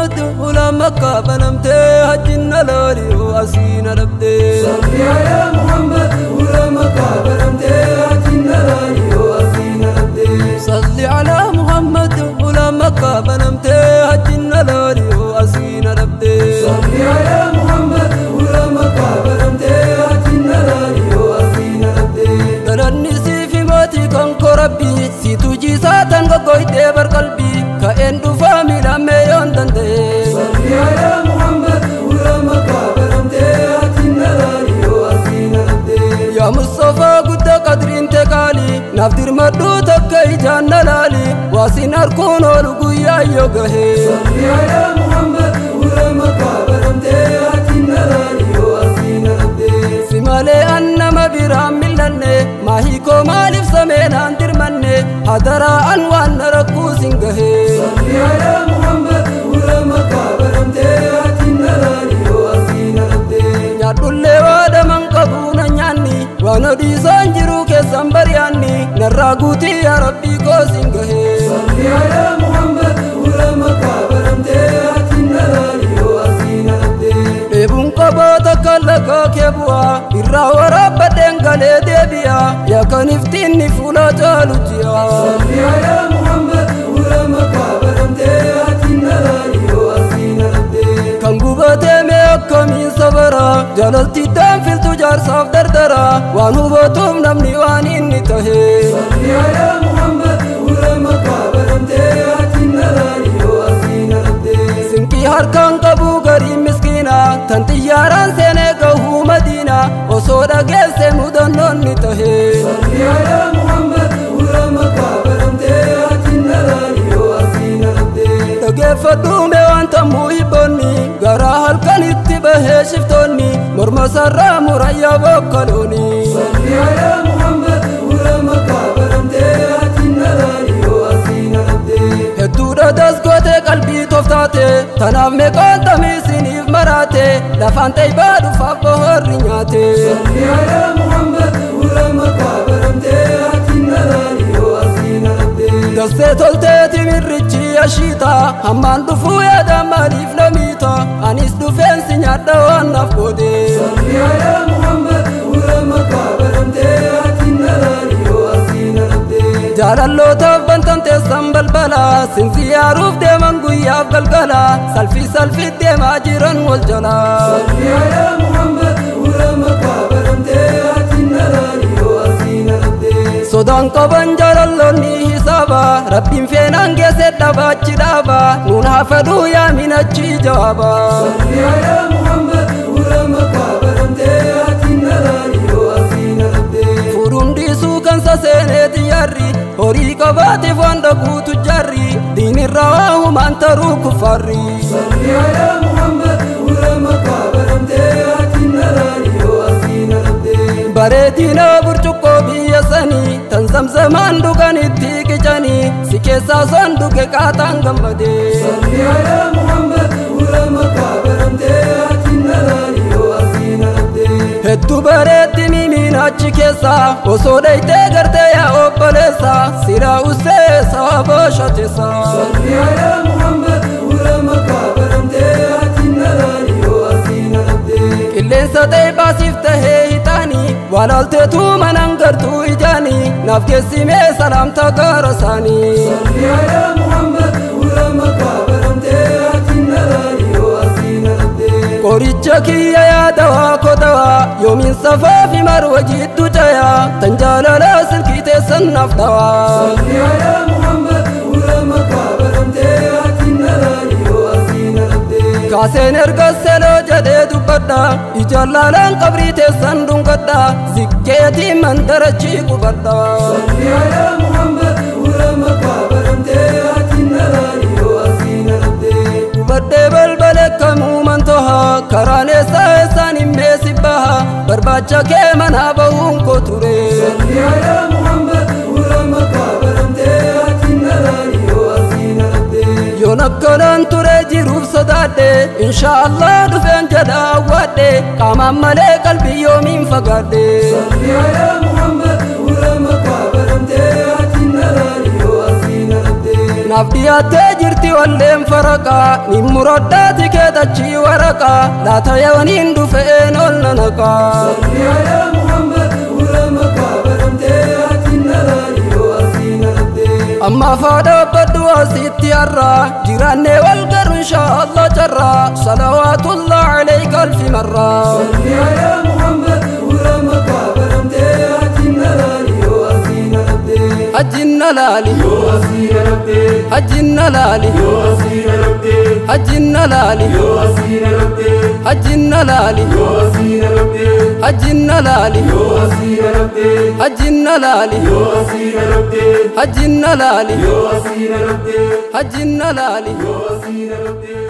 Muhammad hula Makka banamtee hajjinna laali asiina dhabdee. Salli ala Muhammad hula Makka banamtee hajjinna laali asiina dhabdee. Salli ala Muhammad hula Makka banamtee hajjinna laali asiina dhabdee. Salli ala Muhammad hula Makka banamtee hajjinna laali asiina dhabdee. Galanni siif himaatii kan koo Rabbii siitu jiisaa tan goggoytee barqalbii ka'een dhufaa miidhamee yoon danda'e. Salli ala Muhammad hula Makka banamtee hajjinna laali asiina dhabdee. Yaa Mustafaa guddaa qadriin tee qaalii naaf dirmadhuu takka ijaan na laali waasin harkuun oolu guyyaa yoo gahe. Salli ala Muhammad hula Makka banamtee hajjinna laali asiina dhabdee. Si malee an nama biraan mil'anne maahii koo maaliif sameenaan dirmanne hadaraa an waan na rakkuus hin gahe. Salli ala Muhammad hula Makka banamtee hajjinna laali asiina dhabdee. Nyaadhullee waadaman qabuu na nyaanni waan hodiisaan jiru keessan bari'aanni narraa guutii yaa Rabbii koos hin gahe. Salli ala Muhammad hula Makka banamtee hajjinna laali asiina dhabdee. Dheebuun qabaa takka lagaa kee bu'aa irraa waraabbadheen galee deebi'a yaa kan iftiinni fuula caalu ji'a. Salli ala Muhammad hula Makka banamtee hajjinna laali asiina dhabdee. Kan gubatee mee akkamiin sabara jaalalti danfiltu jaarsaaf dardara waan hubatuuf namni waan inni tahe. Salli ala Muhammad hula Makka banamtee hajjinna laali asiina dhabdee. Sinqii harkaan qabu garii miskiina tan xiyyaaraan seenee gahuu Madiina osoo dhageesse mudannoon ni tahe. Salli ala Muhammad hula Makka banamtee hajjinna laali asiina dhabdee. Dhageeffadhuu mee waan tammuu hibboonni garaa halkanitti bahee shiftoonni morma sarraa murayyaa bokkalooni. Salli ala Muhammad hula Makka banamtee hajjinna laali asiina dhabdee. Hedduudha dasgootee qalbii toftaate tanaaf meeqaan tamiisiniif maraate lafaan xeybaa dhufaaf bohorri nyaate. Salli ala Muhammad hula Makka banamtee hajjinna laali asiina dhabdee. Dastee toltee timirrichi ashiita hammaan dhufuu yaada maaliif namiita anis dhufeensi nyaadha waan naaf goode. Salli ala Muhammad hula Makka banamtee hajjinna laali asiina dhabdee. Jaalallootaaf bantan teessan balbala sin ziyaaruuf deeman guyyaaf galgala salfii salfii deemaa jiran wal jala. Salli ala Muhammad hula Makka banamtee hajjinna laali asiina dhabdee. Sodaan qaban jaalalloonni hisaaba Rabbiin feenaan geesse dhabaachi dhaaba nuun haa fedhuu yaaminachi jawaaba. Salli ala Muhammad hula Makka banamtee hajjinna laali asiina dhabdee. Fuudhuun dhiisuu kan saseenee xiyyaarri horii qabaatiif waan dhaquutu jaarri diinirraa waa humaan taruu kuffaarri. Salli ala Muhammad hula Makka banamtee hajjinna laali asiina dhabdee. Bareedina burcuqqoo biyya sanii tan zamzamaan dhuganitti qicanii si keessaa son dhuge qaataan gammadee. Salli ala Muhammad hula Makka banamtee hajjinna laali asiina dhabdee. Hedduu bareetti mimiin achi keessa osoo dhayitee gartee yaa obboleessa silaa usee sababa shateessa. Salli ala Muhammad hula Makka banamtee hajjinna laali asiina dhabdee. Qilleensa ta'e baasiif tahee hixaanii walaalteetu manaan gartuu ijaanii naaf keessimee salaamtaa gaara isaanii. Salli ala Muhammad hula Makka banamtee hajjinna laali asiina dhabdee. Qoricha kiyya yaadawaa kotawaa yoomiin safaa fi marwa jiddu cayaa tan jaalalaa silkii teessan naaf dhawaa. Salli ala Muhammad hula Makka banamtee hajjinna laali asiina dhabdee. Kaaseen erga seloo jedhee dubbadha ijaan laalaan qabrii teessan dhungadha zikkeetii mandarachi qubadha. Salli ala Muhammad hula Makka banamtee hajjinna laali asiina dhabdee. Qubadhee balbala kamuu mantoha karaan eessa eessaan hin meesi baha barbaacha kee manaa bahuun koo ture. Salli ala Muhammad hula Makka banamtee hajjinna laali asiina dhabdee. Yoon akkanaan ture jiruuf sodaadhe insha Allah dhufeen jedha awwaadhe qaamaan malee qalbii yoomiin fagaadhe. Salli ala Muhammad hula Makka banamtee hajjinna laali asiina dhabdee. Naaf Naaf dhiyaattee jirti walleen faraqaa ni muraddaati keetachii waraqaa laata yooniin dhufeen ol nanaqaa. Salli ala Muhammad hura Makkaa baramtee achiin nalaali yoo asiin arabdee. Amma faadha asitti har'aa jiraannee wal garu inshaallah carraa salawaatullah alayka alfi marraa. Salli ala Muhammad hura Makkaa baramtee achiin nalaali yoo asiin arabdee. Hajjin nalaali Yoo asiin arabdee. Hajjin nalaali Yoo asiin arabdee. Hajjin nalaali Yoo asiin arabdee. Hajjin nalaali Yoo asiin arabdee. Hajjin nalaali Yoo asiin arabdee. Hajjin nalaali Yoo asiin arabdee. Hajjin nalaali Yoo asiin arabdee. Hajjin nalaali Yoo asiin arabdee.